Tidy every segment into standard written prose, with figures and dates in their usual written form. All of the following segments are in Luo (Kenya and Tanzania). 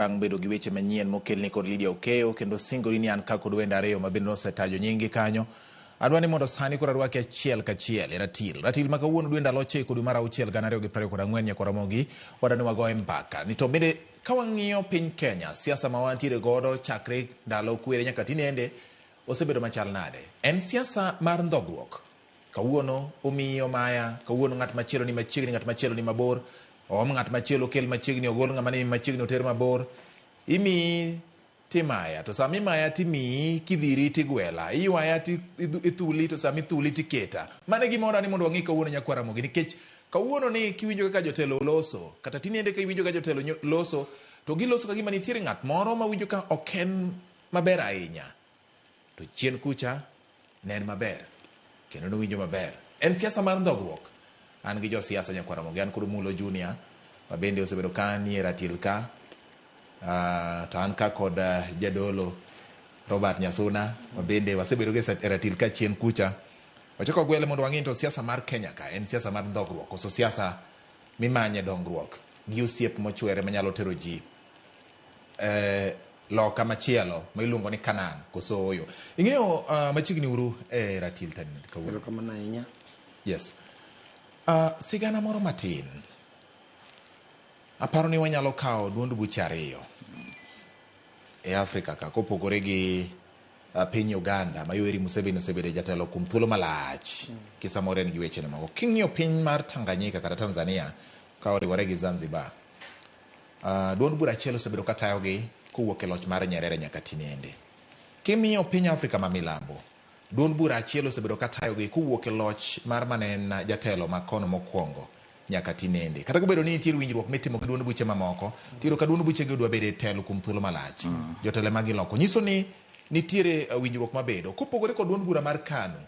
Bang' bedo gi weche manyien mokelni kod Lydia Okeyo kendo singori ni an ka kod wende ariyo ma bende nosetajo nyinggi kanyo. Adwa ni mondo sani koro arwaki achiel kachiel e ratil. Ratil ma kawuono dwe ndalo 9 dwe mar 6 2024 nyaka Ramogi wadwa ni wagoye mbaka. Ni to bende ka wang'iyo piny Kenya, siasa ma wantiere godo chakre ndalo kwere nyaka tinende osebedo machal nade? En siasa mar ndhogruok. Kawuono omiyi omaya, kawuono ng'at machielo ni machiegni, ng'at machielo ni mabor, oom ng'at machielo okel machiegni, ogol ng'ama ni machiegni oter mabor. Imiyi timaya, to sama imaya timiyi, kidhiri tigwela, iywaya ti ithuli, to sama ithuli tiketa. Mano e gima wadwa ni mondo wang'i kawuono nyakwar Ramogi, nikech kawuono ni kiwinjo kaka jotelo loso, kata tinende ka iwinjo ka jotelo loso, to giloso ka gima nitiere ng'at moro mawinjo ka ok en maber ahinya. To chien kucha ne en maber kendo nowinjo maber. En siasa mar ndhogruok. An gi josiasa nyakwar Ramogi, an kod Omulo Junior ma bende osebedo ka nie ratil ka. To an ka kod jadolo Robert Nyasuna ma bende wasebedo go e ratil ka chien kucha. Wachako wagwele mondo wang'i to siasa mar Kenya ka en siasa mar ndhogruok koso siasa mimanye dongruok gi osiep mochwere manyalo tero ji eh, loka machielo ma iluongo ni Canaan koso ooyo. Ing'eyo machiegni uru e ratil tani kawuono. Erokamano ahinya. Yes. Sigana moro matin. Aparo ni wanyalo kawo duond buche ariyo e Afrika ka kopogore gi piny Uganda ma Yoweri Museveni osebedo e jatelo kuom thuolo malach ki samoro en gi wechene moko. King'iyo piny mar Tanganyika kata Tanzania ka oriwore gi Zanzibar, Duond bura achiel osebedo ka tayogi kowuok e loch mar Nyerere nyaka tinende. Kimiyo piny Afrika ma milambo, duond bura achiel osebedo ka tayogi kowuok e loch mar mane en jatelo ma kono mokwongo nyaka tinende. Kata kobedo ni nitie winjruok mitimo gi duond buche mamoko, tiyudo ka duond buchegi odwa bedo e telo kuom thuolo malach. Jotelo ema giloko. Nyiso ni nitiere winjruok mabedo. Kopogore kod duond bura mar KANU,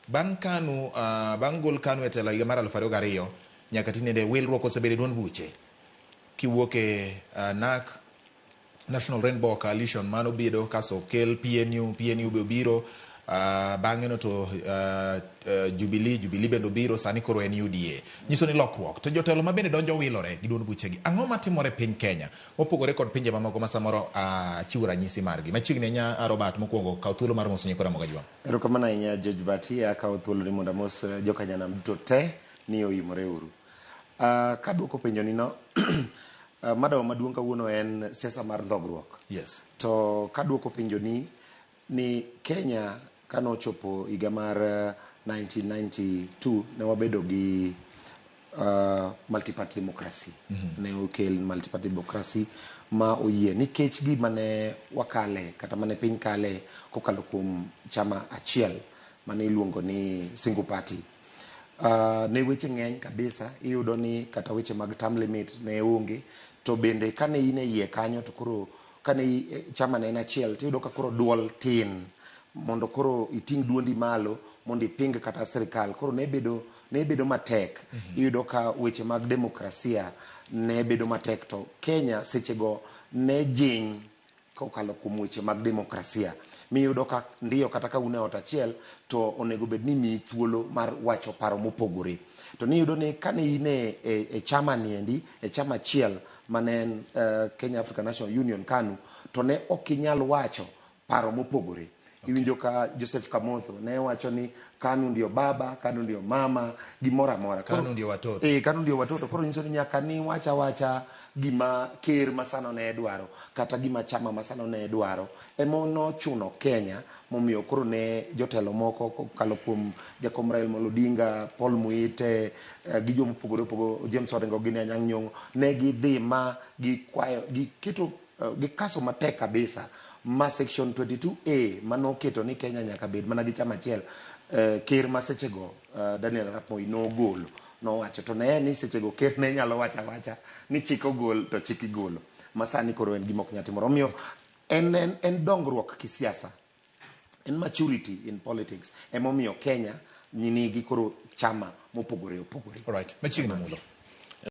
Bang' Kanu, bang' gol Kanu e telo higa mar 2002, nyaka tinende wilruok osebedo e duond buche. Kiwuok e NARC, National Rainbow Coalition, mano bedo kaso okel PNU, PNU be obiro, bang'e no to Jubilee, Jubilee bende obiro, sani koro en UDA. Nyiso ni lokruok. To jotelo ma bende donjo wilore gi duond buchegi. Ang'o matimore e piny Kenya? Mopogore kod pinje mamoko ma samoro achiwo ranyisi margi. Machiegni ahinya Robert, mokwongo kaw thuolo mar moso nyikwa Ramogi Ajwang'. Erokamano ahinya George Bati, akawo thuolo ni mondo amos jokanyanam duto te ni oimore uru. Kaduoko penjo ni no, madawa maduong' kawuono en siasa mar ndhogruok. Yes. To kaduoko penjo ni ni Kenya kanochopo higa mar 1992 ne wabedo gi multi-party democracy. Ne okel multi-party democracy ma oyie nikech gima ne wakale kata mane piny kale kokalo kuom chama achiel mane iluongo ni single party. Ne weche ng'eny kabisa, iyudo ni kata weche mag term limit ne onge, to bende kane in e iye kanyo to koro kane chama ne en achiel tiyudo ka koro duol tin mondo koro iting' duondi malo mondo iping kata sirikal koro ne bedo ne bedo matek. Iyudo ka weche mag demokrasia ne bedo matek to Kenya sechego ne jing kokalo kuom weche mag demokrasia. Miyudo ka ndiyo kata ka un e ot achiel to onego bed ni imiyi thuolo mar wacho paro mopogore. To niyudo ni kane in e, e, e chama niendi, e chama achiel mane en Kenya African National Union KANU, to ne ok inyal wacho paro mopogore. Iwinjo ka Joseph Kamotho ne wacho ni KANU ndio baba, KANU ndio mama, gimoro amora. KANU ndio watoto. KANU ndio watoto. Koro nyiso ni nyaka ni wach awacha gima ker masano ne dwaro kata gima chama masano ne dwaro. Ema nochuno Kenya momiyo koro ne jotelo moko kokalo kuom Jakom Raila Amolo Odinga, Paul Muite gi joma opogore opogore, James Orengo gini Anyang' Nyong'o, ne gidhi ma gikwayo, giketo gikaso matek kabisa ma section 22A manoketo ni Kenya nyaka bed mana gi chama achiel, ker ma sechego Daniel Arap Moi nogolo nowacho to ne ni sechego ker ne nyalo wacho awacha ni chik ogol to chik igolo ma sani koro en gima ok nyal timore. Omiyo en, en, en dongruok kisiasa, en maturity in politics emomiyo Kenya nigi koro chama mopogore opogore. Alright, machiegni mulo.